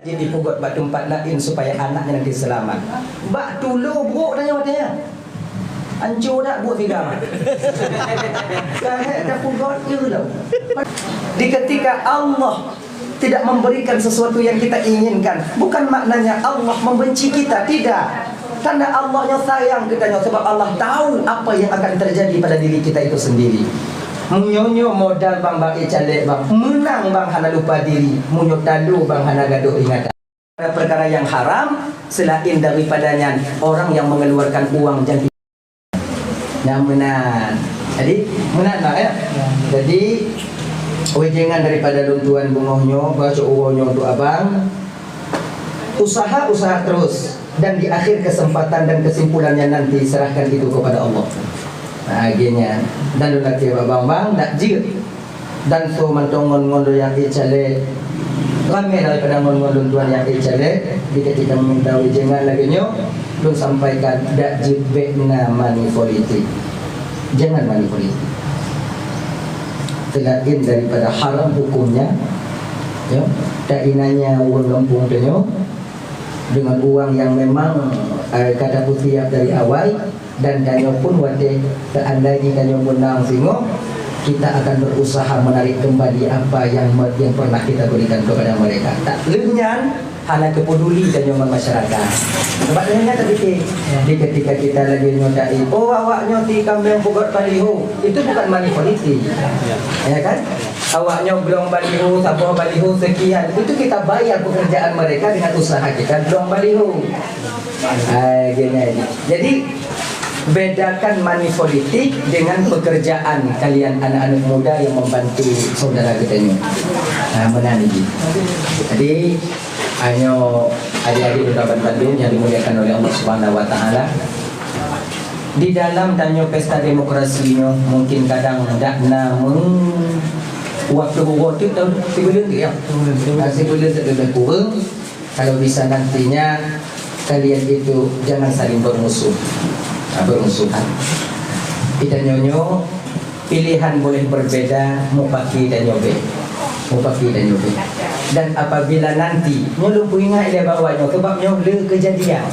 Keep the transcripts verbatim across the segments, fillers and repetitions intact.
Jadi dipugot bak teumpat laén supaya anaknya nanti selamat. Bak tulo brok tanyoe watée nyan. Anco dak buet siga mah. Kahek tapugot, ya belum? Di ketika Allah tidak memberikan sesuatu yang kita inginkan, bukan maknanya Allah membenci kita, tidak. Tanda Allah nyoe sayang keu tanyoe, sebab Allah tahu apa yang akan terjadi pada diri kita itu sendiri. Meunyoe nyoe modal bang bak caleg bang, meunang bang hana lupa diri, meunyoe talo bang hana gadôh ingatan. Perkara yang haram, selain daripada nyan, orang yang mengeluarkan uang yang nyan meunan. Jadi, meunan lah, ya. Jadi, wejangan daripada lôn tuan beungoh nyoe, bacut uroe nyoe untuk abang. Usaha-usaha terus, dan di akhir kesempatan dan kesimpulannya nanti serahkan itu kepada Allah. Nah, gini. Dan lôn lakée bak abang-abang, nak jeuet. Dan soe mantong ngon-ngon lôn nyang ék caleg, ramé daripada ngon-ngon lôn tuan nyang ék caleg, di ketika meminta wejangan lagée nyoe, lôn sampaikan, dak jeuet bék na money politik. Jangan money politik. Selain daripada haram hukumnya, ya, tak inanya ureuëng gampông tanyoe dengan uang yang memang, eh, ka tapeusiap dari awai, dan tanyoe pun watée seandai jih tanyoe meunang singoh, kita akan berusaha menarik kembali apa yang me-, yang pernah kita berikan kepada mereka. Tak leuh nyan, hana teupeduli tanyoe ngon masyarakat. Sebab tanyoe nyan tapike, di ketika kita lagi nyoe dai, "Oh, awak nyoe ti kambeng pugot baliho," itu bukan money politik. Ya kan? Awak nyoe glong baliho, saboh baliho sekian. Itu kita bayar pekerjaan mereka dengan usaha kita glong baliho. Ah, gini aja. Jadi, bedakan money politik dengan pekerjaan kalian anak-anak muda yang membantu saudara kita ini. Nah, meunan jih. Jadi, nyoe adik-adik dan rakan bandum yang dimuliakan oleh Allah Subhanahu Wa Taala. Di dalam tanyoe pesta demokrasi nyoe, mungkin kadang dak na meuwaktu buboh tu tahun sibuleuen tu ya. Ah, sibuleuen tu lebih kurang. Kalau bisa nantinya kalian itu jangan saling bermusuh. Ah, bermusuhan. Kita nyonyo pilihan boleh berbeda, mupaki dan nyobe. Mupaki dan nyobe. Dan apabila nanti, nyoe lôn peuingat ilée bak awak nyoe, sebab nyoe le kejadian.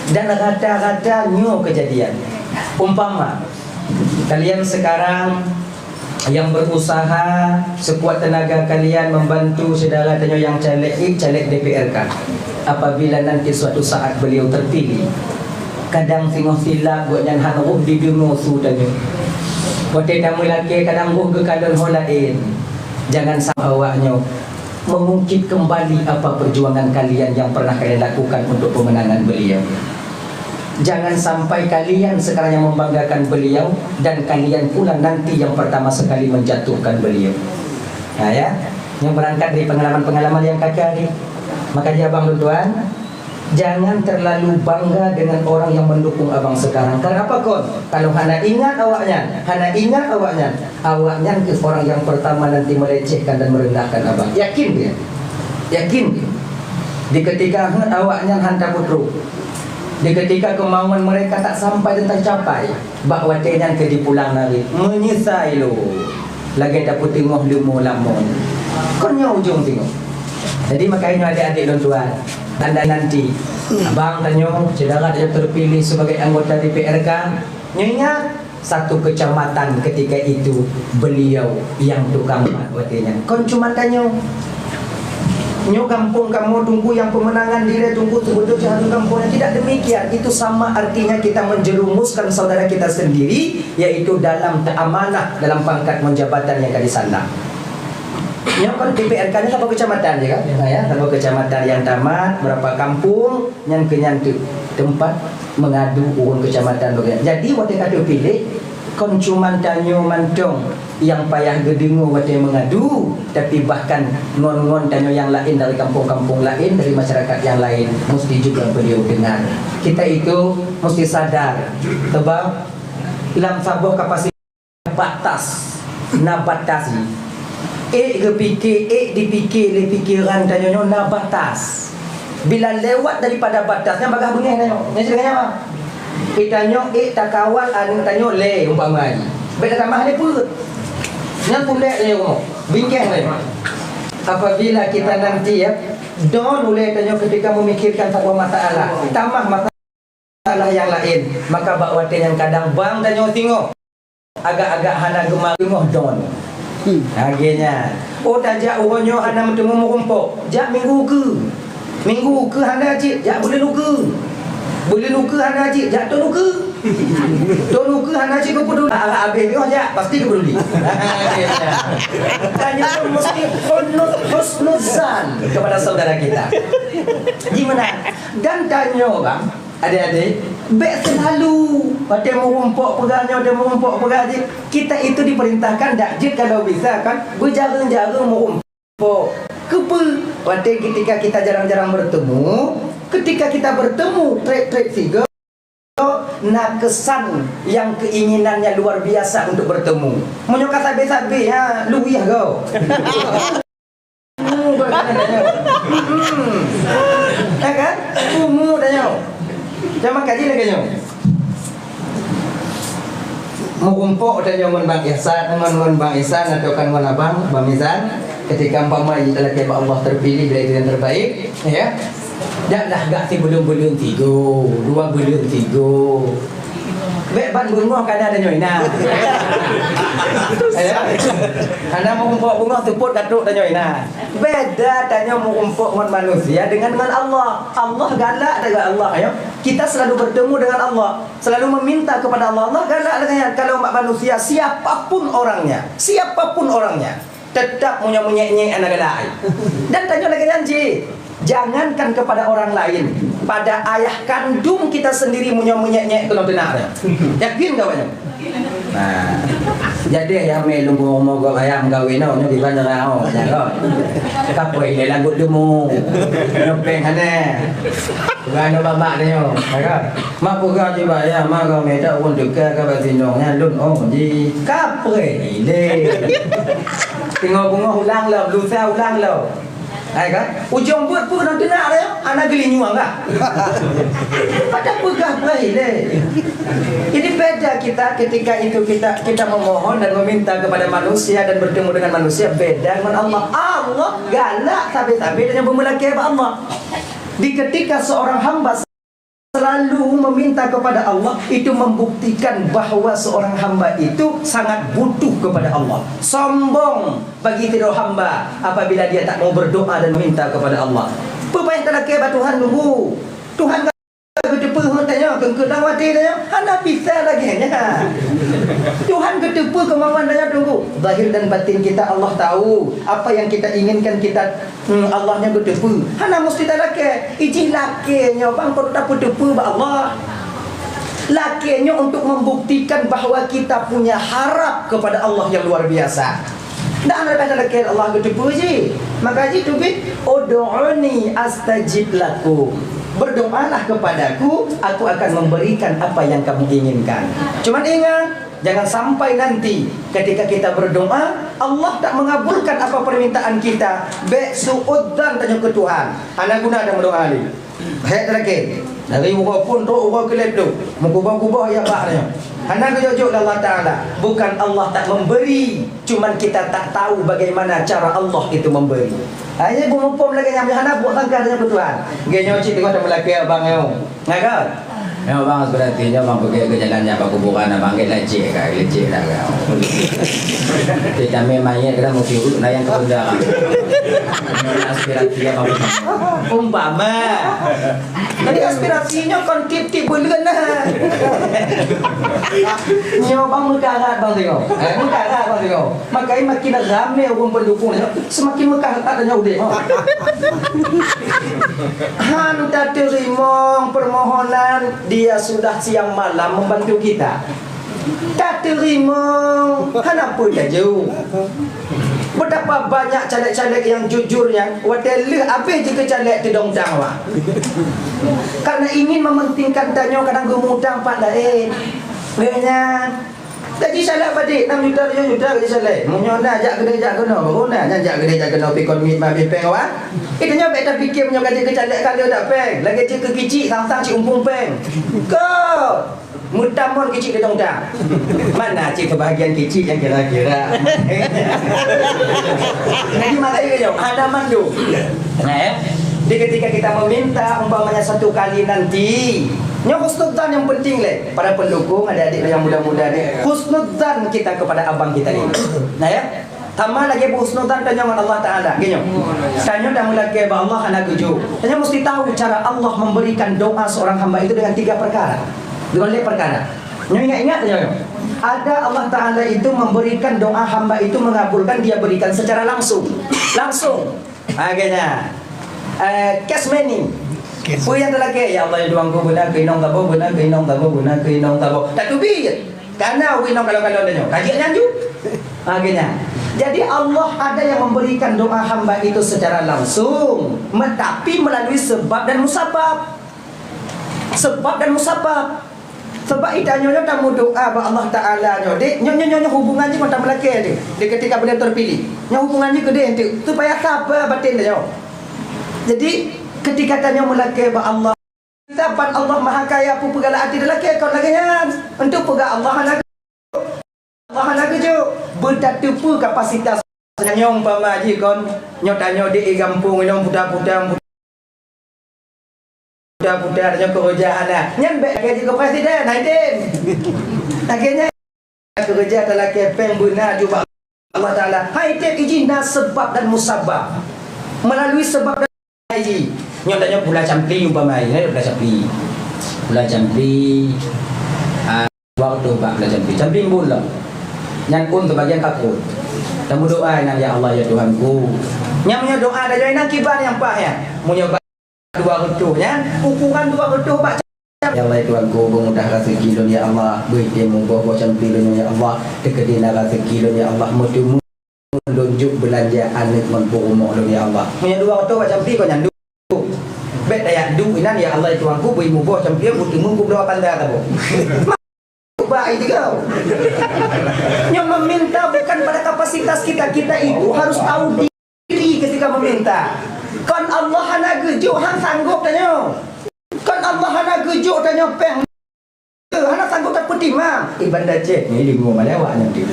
Dan rata-rata nyoe kejadian. Umpama, kalian sekarang yang berusaha sekuat tenaga kalian membantu saudara tanyoe nyang caleg, eh, caleg D P R K. Apabila nanti suatu saat beliau terpilih, kadang singoh silap gobnyan hana roh dideungoe su tanyoe. Watée tameulakée kadang roh geukalon ho laén. Jangan sampai awak nyoe mengungkit kembali apa perjuangan kalian yang pernah kalian lakukan untuk pemenangan beliau. Jangan sampai kalian sekarang yang membanggakan beliau dan kalian pula nanti yang pertama sekali menjatuhkan beliau. Nah ya, yang berangkat dari pengalaman-pengalaman yang kakak hari. Maka dia abang tuan, jangan terlalu bangga dengan orang yang mendukung abang sekarang. Karena apa kon? Kalau hana ingat awaknyan, hana ingat awaknyan, awaknyan ke orang yang pertama nanti melecehkan dan merendahkan abang. Yakin dia? Yakin dia? Di ketika heuet awaknyan hanta peutrok, di ketika kemauan mereka tak sampai dan tercapai, bak watée nyan keu dipulang lagi. Meunyeusai lôn. Lagée tapeuteungoh leumo lamon. Kon nyoe ujong teungoh. Jadi, makajih nyoe adik-adik lôn tuan, tanda nanti abang tanyoe, syedara tanyoe terpilih sebagai anggota D P R K, nyoe ingat, satu kecamatan ketika itu beliau yang tukang mat watée nyan. Kon cuma tanyoe. Nyoe gampông kamoe tunggu yang pemenangan, dilée tunggu sebetul satu gampông. Tidak demikian. Itu sama artinya kita menjerumuskan saudara kita sendiri, yaitu dalam amanah, dalam pangkat ngon jabatan yang ka disandang. Nyoe kan D P R K ni saboh kecamatan je kan? Ya. Nah, ya, saboh kecamatan yang tamat, berapa kampung, nyan keu nyan tu tempat mengadu ureuëng kecamatan bagian. Jadi, watée ka teupiléh, kon cuman tanyoe mantong nyang payah geudeungoe watée mengadu, tapi bahkan ngon-ngon tanyoe nyang laén dari kampung-kampung laén, dari masyarakat yang lain, mesti juga beliau dengar. Kita itu mesti sadar, sebab lam saboh kapasitas batas, na batas jih. Ék geupike, ék dipike lé pikeran tanyoe nyoe na batas. Bila lewat daripada batas, nyan bagah beungéh tanyoe. Nyan sidroe nyan, tanyoe ék takawal aneuk tanyoe lé umpama jih. Bék tatamah lé peuet. Nyan pundek tanyoe rumoh. Bingkeng lé. Apabila kita nanti, ya, don ulée tanyoe ketika memikirkan saboh masalah, tamah masalah nyang laén, maka bak watée nyang kadang bang tanyoe singoh, agak-agak hana geumari singoh don. Hmm. Lagée nyan. Oh, tajak uroe nyoe hana meuteumé meurumpok, jak minggu ukeue. Minggu ukeue hana cit, jak buleuen ukeue. Buleuen ukeue hana cit, jak thon ukeue. Thon ukeue hana cit keupeuduli. Ah, habéh nyoe jak, pasti keupeuduli. Tanyoe mesti husnul-, husnuzan kepada saudara kita. Gimana? Dan tanyoe, bang, adik-adik, bék seulalu watée meurumpok peugah nyoe, watée meurumpok peugah jih. Kita itu diperintahkan dak jeuet kalau bisa kan beujareueng-jareueng meurumpok. Keupeue? Watée ketika kita jarang-jarang bertemu, ketika kita bertemu trép-trép sigoe, na kesan yang keinginannya luar biasa untuk bertemu. Meunyoe ka sabe-sabe, ha, luwih go. Umu buat kata tanyoe. Hmm. Ya kan? Umu tanyoe. Jangan kaji lagée nyoe. Meurumpok tanyoe ngon Bang Ihsan, ngon, ngon Bang Ihsan atau kan ngon abang, Bang Mizan, ketika umpama talakée bak Allah terpilih dari itu yang terbaik, ya. Jaklah gak sibuleuen-buleuen sigoe, dua buleuen sigoe. Bék ban beungoh kana tanyoe inan. Ya. Hana meurumpok beungoh seupôt ka trok tanyoe inan. Beda tanyoe meurumpok ngon manusia dengan ngon Allah. Allah galak dengan Allah, ya. Kita selalu bertemu dengan Allah, selalu meminta kepada Allah. Allah galak dengan nyan. Kalau bak manusia, siapapun orangnya, siapapun orangnya, tetap meunyoe meunyék-nyék hana galak. Dan tanyoe lagée nyan jih. Jangankan kepada orang lain, pada ayah kandung kita sendiri meunyoe meunyék-nyék keunoe teunak nyoe. Yakin kawak nyoe? Nah, jadi ayah mé lôn rumoh gob ayah meugawé nyoe, nyoe diban nyoe raoh, nyan kon. Kapoi lé lagut deumu. Nyoe péng hana. Bukan nyoe babak nyoe, ya kan? Mak peugah jiba ayah, ma gob mé dak ureueng teuka ka bak sinong nyan lôn ong ji. Kapoi lé. Teungoh beungoh ulang lom, lusa ulang lom. Hai kan? Ujong buet peue ngon teunak dia, hana geulinyueng kah? Pada peugah baik lé. Jadi beda kita ketika itu kita, kita memohon dan meminta kepada manusia dan bertemu dengan manusia, beda dengan Allah. Allah galak sabe-sabe dan nyang beumeulakée bak Allah. Di ketika seorang hamba selalu meminta kepada Allah, itu membuktikan bahwa seorang hamba itu sangat butuh kepada Allah. Sombong bagi sidroe hamba apabila dia tak mau berdoa dan meminta kepada Allah. Peue payah talakée bak Tuhan dulu. Tuhan ka geuteupeue heuet tanyoe, keungkeut lam até tanyoe, hana bisa lagée nyan. Tuhan geuteupeue keumauan tanyoe, Teungku. Zahir dan batin kita Allah tahu. Apa yang kita inginkan, kita Hmm, Allah nyan geuteupeue. Hana musti talakée. Ijih lakée nyoe bang, kon tapeuteupeue bak Allah. Lakée nyoe untuk membuktikan bahwa kita punya harap kepada Allah yang luar biasa. Dak hana leubeh talakée Allah geuteupeue jih. Maka jih teubiet, "Ud'uni astajib lakum." Berdoalah kepadaku, aku akan memberikan apa yang kamu inginkan. Cuman ingat, jangan sampai nanti ketika kita berdoa, Allah tak mengabulkan apa permintaan kita. Bék su'udzan tanyoe keu Tuhan. Hana guna dah meudoa lé. Hék teurakée. Dari uroe phon trok uroe keu lhèe ploh. Meukuboh-kuboh ya bak tanyoe. Hana geujok-jok lé Allah Taala. Bukan Allah tak memberi, cuman kita tak tahu bagaimana cara Allah itu memberi. Hanya beumeupom lagée nyan, hana buet sangka tanyoe keu Tuhan. Geuh nyoe cit teungoh tameulakée abang nyoe. Ngai ka? Nyoe bang, aspirasi nyoe bang, peugét keu jalan nyan bak kuburan abang, gét lecek ka, lecek dah ka. Tapi tamé mayét kadang meusiruek na nyang keubunda. Nyoe aspirasi abang. Umpama. Jadi aspirasi nyoe kon tiep-tiep buleuen nah. Nyoe bang meukarat bang tengok. Eh, meukarat bang tengok. Makanya makin ramé ureueng pendukung nyoe, semakin meukarat nyoe udép. Han tateurimong permohonan, dia sudah siang malam membantu kita. Tateurimong, hana peue tajok. Betapa banyak caleg-caleg yang jujur nyan, watée lheueh abéh jikeucaleg teudong tang awak. Karena ingin mementingkan tanyoe kadang geumutang pat laén. Lheueh nyan, gaji salah padit, enam juta, tujoh juta gaji salah. Meunyoe na jak keudeh jak keunoe, baru na nyan jak keudeh jak keunoe, pi kon mit ma pi péng awak. Itu nyoe bék tapike meunyoe gaji keucaleg ka lheueh dak péng. Lagée cit keu kicik, sang-sang cit umpung péng. Keu Meutamong kicik di dong dang. Mana cit kebahagiaan kicik yang kira-kira? Jadi, makai ke jauh? Ada mandum. Nah, ya. Jadi, ketika kita meminta, umpamanya satu kali nanti, nyoe husnudzan yang penting leh. Para pendukung, adik-adik yang muda-muda ni, husnudzan kita kepada abang kita ni. Nah, ya. Sama lagi husnudzan tanyoe ngon Allah Taala. Gini. Tanyoe dah meulakée bak Allah hana geujok. Tanyoe mesti tahu cara Allah memberikan doa seorang hamba itu dengan tiga perkara. Dengan lima perkara. Nyoe ingat-ingat nyoe. Ada Allah Taala itu memberikan doa hamba itu mengabulkan, dia berikan secara langsung. Langsung. Akhirnya, eh, cash money. Cash. Peue nyang teulakée, "Ya Allah, ya Tuhanku, beuna keu inong tabo, beuna keu inong tabo, beuna keu inong tabo." Tak teubiet. Karena inong kalau-kalau tanyoe, kaji nyan ju. Akhirnya. Jadi Allah ada yang memberikan doa hamba itu secara langsung, me-, tapi melalui sebab dan musabab. Sebab dan musabab. Sebab ita nyoe, nyoe tameudoa bak Allah Taala nyoe, dek, nyoe, nyoe, nyoe, nyoe hubungan jih ngon tameulakée deh. Di ketika beliau terpilih. Nyoe hubungan jih keudeh enteuk, supaya sabar batin tanyoe. Jadi, ketika tanyoe meulakée bak Allah, saban Allah Maha Kaya, peue peugala até teulakée kon lagée nyan. Enteuk peugah Allah hana Allah hana geujok, beutateupeue kapasitas. Nyoe umpama jih kon, nyoe tanyoe di gampông inong puta-puta, puta-puta, nyoe keureuja hana. Nyan bék lagée jih keu presiden, hai tem. Lagée nyan, keureuja talakée péng beuna ju bak Allah Taala. Hai tem, ijih na sebab dan musabab. Melalui sebab dan Hai, nyoe tanyoe pula campli umpama, nyoe pula campli. Pula campli, ah, dua reutôh bak pula campli. Campli embun lom. Nyan pun sebagian ka kruet. Tameudoa nyan, "Ya Allah, ya Tuhanku." Nyan meunyoe doa tanyoe nyan kiban nyang paih nyan. Meunyoe bak dua reutôh nyan, ukuran dua reutôh bak Ya Allah, ya Tuhanku, beumudah raseuki lôn, ya Allah. Bri teumu boh-boh campli lôn, ya Allah. Teukeudi na raseuki lôn, ya Allah. Meuteumé lôn jok beulanja aneuk ngon peurumoh lôn, ya Allah. Meunyoe dua reutôh bak campli kon nyan duek. Bék tajak duek inan, ya Allah, ya Tuhanku, bri muboh campli, meuteumé peuet dua panda tabo. Baik juga. Nyoe meminta bukan pada kapasitas kita. Kita itu harus tahu diri ketika meminta. Kon Allah hana geujok, han sanggob tanyoe. Kon Allah hana geujok tanyoe péng. Hana sanggob tapeutimang. Iban dacet ni lingo malewak nanti.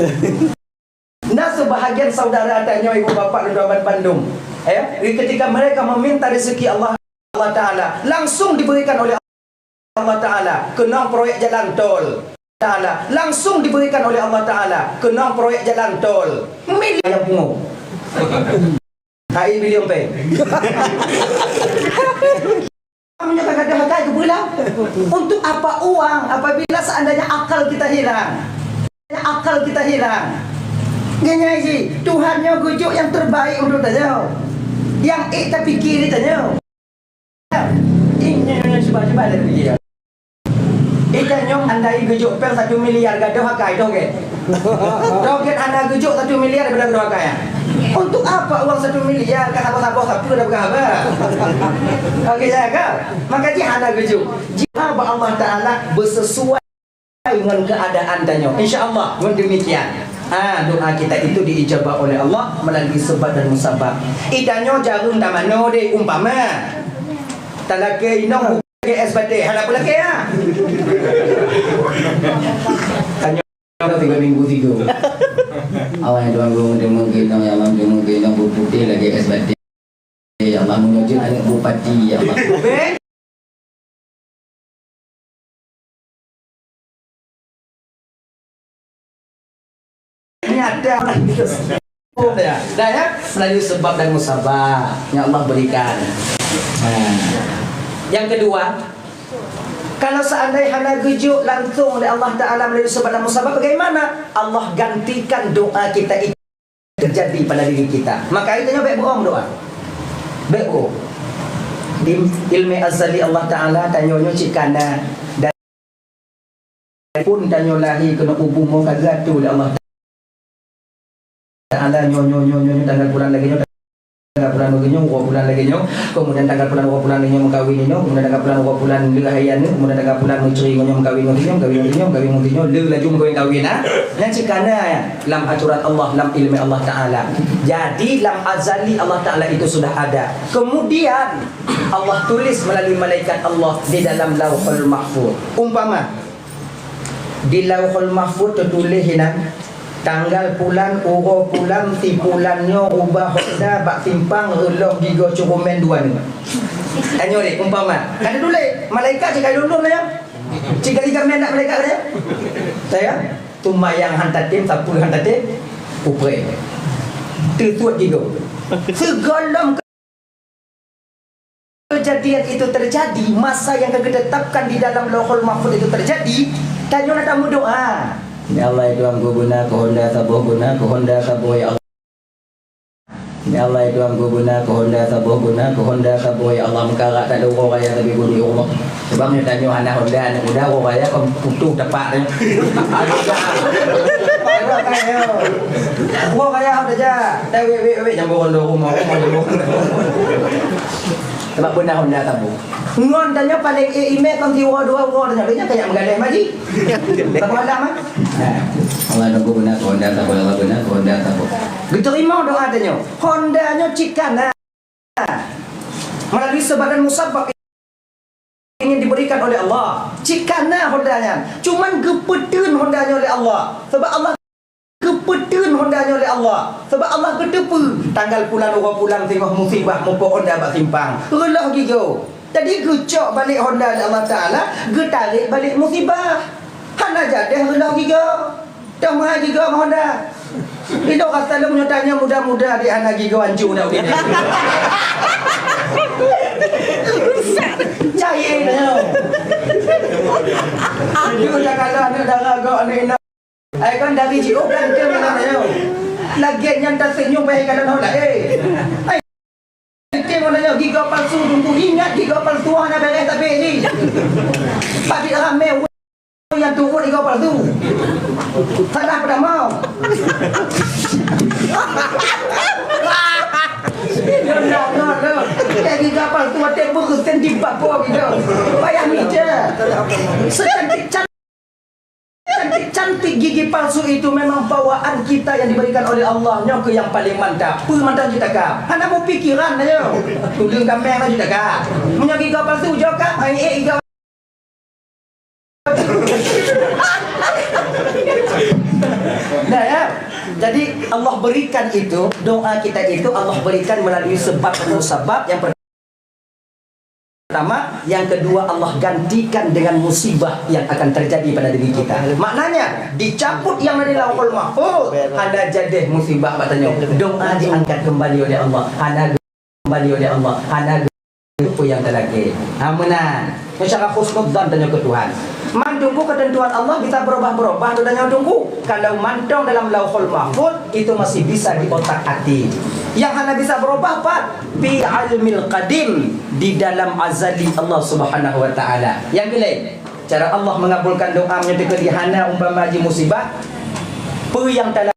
Na sebahagian saudara tanyoe, ibu bapak dan tuan bandum, ya, ketika mereka meminta rezeki Allah, Allah Taala, langsung diberikan oleh Allah Taala, keunong proyek jalan tol. Taala, langsung diberikan oleh Allah Taala, keunong proyek jalan tol. Miliar nyang pungo. Hai, bilion péng. Meunyoe ka gadôh akai keupeue lah? Untuk apa uang apabila seandainya akal kita hilang? Akal kita hilang. Nyan jih, Tuhan nyoe geujok nyang terbaik untuk tanyoe. Nyang ék tapike di tanyoe. Ih, nyoe, nyoe, cuba, cuba lé pikir. Ih, tanyoe andai geujok péng satu miliar gadôh akai, toh gét? Toh gét hana geujok satu miliar daripada gadôh akai, ah? Untuk apa uang satu miliar, ka saboh-saboh sapeue dah peugah haba? Oke, ya kan? Maka jih hana geujok. Jih bak Allah Taala beusesuai ngon keuadaan tanyoe. Insya Allah, ngon demikian, ha, doa kita itu diijabah oleh Allah melalui sebab dan musabab. Ih, tanyoe jareueng tamanoe deh, umpama. Talakée inong G S baté, hana peulakée, ya. Tanyoe tiga minggu tiga. Awai tuan guru, mungkin yang malam tu mungkin yang berputih lagi es baté. Ya Allah, menuju anak bupati, ya Allah. Nyata. Ya, dah ya, melalui sebab dan musabab yang Allah berikan. Nah, yang kedua, kalau seandai hana geujok langsung oleh Allah Taala melalui sebab dan musabab, bagaimana? Allah gantikan doa kita itu terjadi pada diri kita. Maka itu nyoe bék bohong doa. Bék bohong. Di ilmu azali Allah Taala tanyoe nyoe cit kana dari pun tanyoe lahé keunoe u bumoe ka geuatô lé Allah Taala nyoe, nyoe, nyoe, nyoe, nyoe, tanggal bulan lagée nyoe, tanggal bulan lagée nyoe, uroe bulan lagée nyoe, kemudian tanggal bulan uroe bulan lagée nyoe meukawen nyoe, kemudian tanggal bulan uroe bulan leuh hayat nyoe, kemudian tanggal bulan meucre ngon nyoe meukawen ngon nyoe, meukawen ngon nyoe, meukawen ngon nyoe, leuh laju meukawen kawen, ha? Nyan cit kana lam aturan Allah, lam ilmu Allah Taala. Jadi lam azali Allah Taala itu sudah ada. Kemudian Allah tulis melalui malaikat Allah di dalam Lauhul Mahfuz. Umpama, Di Lauhul Mahfuz teutuléh inan, tanggal pulan, uroe pulan, si pulan nyoe ubah honda bak simpang reuloh gigoe curumen dua nyoe. Tanyoe deh, umpama. Ka teutuléh, malaikat cit ka lôn-lôn nyoe. Cit ka digamen dak malaikat nyoe. Saya, tumayang han tatem, sapeue han tatem, upreh. Teusuet gigoe. Sigohlom kejadian itu terjadi, masa yang ka geutetapkan di dalam Lauhul Mahfuz itu terjadi, tanyoe na tameudoa. Ya Allah, ya Tuhanku, guna keu honda saboh, guna keu honda saboh, ya Allah. Ya Allah, ya Tuhanku, guna keu honda saboh, guna keu honda saboh, ya Allah, meukarat tak ada uroe raya tapi guna, ya Allah. Sebab nyoe tanyoe hana honda, aneuk muda uroe raya kon putôh tapak nyoe. Uroe raya, uroe raya saja. Dah wék, wék, wék, jambo honda rumoh, rumoh jambo honda. Sebab beuna honda saboh. Ngon tanyoe paléng ék imé kon siuroe dua uroe tanyoe, tanyoe kayak meugaleh maji. Saboh alam, ah. Nah, Allah nunggu beuna keu honda saboh, Allah beuna keu honda saboh. Geuteurimong doa tanyoe. Honda nyoe cit ka na. Melalui sebab dan musabab ingin diberikan oleh Allah. Cit ka na honda nyan. Cuman geupeuteun honda nyoe lé Allah. Sebab Allah geupeuteun honda nyoe lé Allah. Sebab Allah geuteupeue tanggal pulan uroe pulan singoh musibah mupok honda bak simpang. Reuloh gigoe. Jadi geucok balek honda lé Allah Taala, geutarek balek musibah. Hana jadeh reuloh gigoe. Dah meuhai gigoe meuhonda. Ilôn rasa lôn meunyoe tanyoe muda-muda dek hana gigoe ancu dah udeb. Cai nyoe. Ancu dah kalah aneuk dara gok aneuk inong. Ai kan dari jiôh ganteng meunan nyoe. Lagèe nyan taseunyum bèe kalon ho laén. Ai Item ngon tanyoe gigoe palsu, Teungku, ingat gigoe palsu hana beres tapi jih. Padit ramé ureueng nyang tuwot gigoe palsu. Salah peudamau. Ngon tanyoe lôn. Gigoe palsu até beukeusén di bako gigoe. Payah mita. Secantik-cantik Cantik-cantik gigi palsu itu memang bawaan kita yang diberikan oleh Allah. Nyoe keuh nyang paling mantap. Peue mantap jitaka? Hana meupikiran aja. Tuleueng kaméng lah jitaka. Meunyoe gigoe palsu, jok ka, hai ék gigoe. Nah, ya. Jadi Allah berikan itu, doa kita itu Allah berikan melalui sebab musabab yang per- Pertama, yang kedua Allah gantikan dengan musibah yang akan terjadi pada diri kita. Maknanya, dicabut yang dari Lauhul Mahfuz, hana jadeh musibah bak tanyoe. Doa diangkat kembali oleh Allah. Hana kembali oleh Allah. Hana peue nyang talakée. Ha, meunan. Secara husnudzan tanyoe keu Tuhan. Man Teungku, ketentuan Allah bisa berubah-berubah tu tanyoe Teungku. Kalau mantong dalam Lauhul Mahfuz, itu masih bisa di otak hati. Yang hana bisa berubah pat? Fi ilmil qadim, di dalam azali Allah Subhanahu wa Taala. Nyang keulhèe, cara Allah mengabulkan doa meunyoe teukeudi hana umpama jih musibah, peue nyang tala-